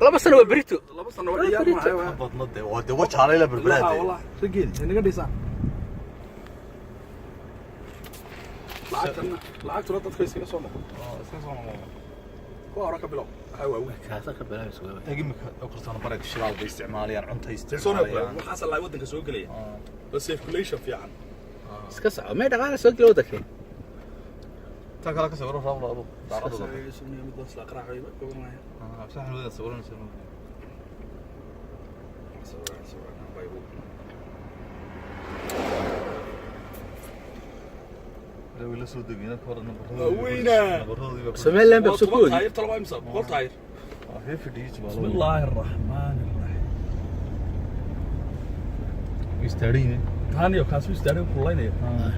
2 sano waa berito. 2 sano waa ciyaar maaha. Badna dee waa dee wajaalay la berberaade. Wallahi rageedi inaga dhisaan lacagtana, lacagtuna dadka iskaga soo noqon, iskaga soo noqon. Kuwa hore ka bilow, waxaa waaweyn. Kaasa ka bilaabaysa waa. Imika kortana barag shidaal bay isticmaalayaan, cunta Soo isticmaalayaan. Waxaas laa waddanka soo gelaya waa circulation fiican. Iska soco, may dhaqaala soo gela waddankee. Tan kale ka sawiro raabla adu daaradooda. Mid baa isla qaraacayo gobanaya. Saxan wada sawiranaysa. Sawiraan, sawiraan baybu. La soo degayna ka hor. Waaweynaa. Somaliland baa soo 10 koodi. Taayir talaba imsa 100 taayir. بسم الله الرحمن الرحيم. Istaariin. Taaniyo kaasu istaarin kulaynaya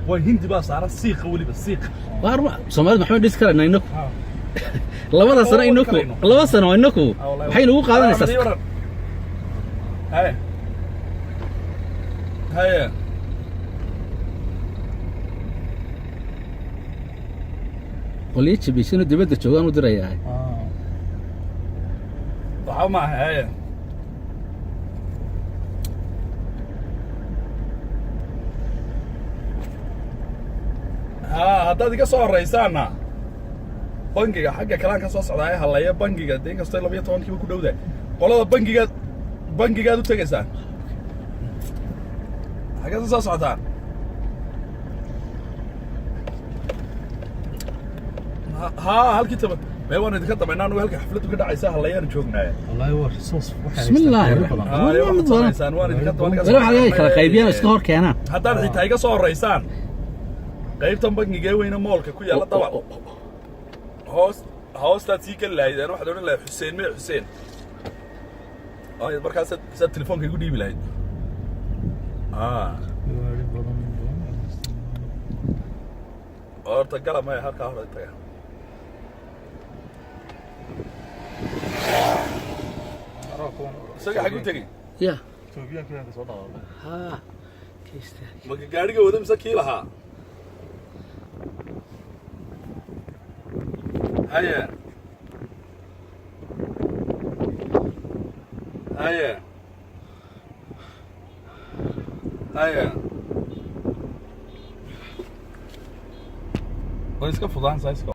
waa Hindi baa saaran siiqa, weliba siiq. Waar Soomaalida maxay dhisi karayna inaku labada sano inaku 2 sano inaku waxay nagu qaadanaysaa. Haye haye. Qolyo jabisano dibadda joogaan u dirayaa. Waxa ma aha. Haye. Ha, haddaad iga soo horraysaanna bangiga xagga kalaan ka soo socdaa ee halleeya bangiga dee, inkastoo 12-kiiba ku dhowdahay qolada bangigaad, bangigaad u tegaysaan. Xaggeed u soo socotaan? Ha, halkii 10 mee waan idinka dambaynaa anugu. Halka xafladdu ka dhacaysa halleeyaanu joognaaye. Wallahi waa resource. بسم الله الرحمن Haa, waxaad samaysaan waan idinka Wala waxaa laga kala qaybiyaan oo iska hor keenaan. Haddaad xitaa iga soo horraysaan qaybtan bangiga ee weyne moolka ku yaalla dabal hoos hoostaad sii geli lahayd, waxaad odhan lahayd Xuseen mee Xuseen. Ay, markaasaad saad telefoonka igu dhiibi lahayd. Ah, horta gala maya, halkaa hore taga. Isaga xag u tegey. Ya. Etoobiyaanka ka soo dhaqaaqay. Ha ka istaag. Maka gaadhiga wada mise kii lahaa? Haye haye haye, way iska fudaan sayska.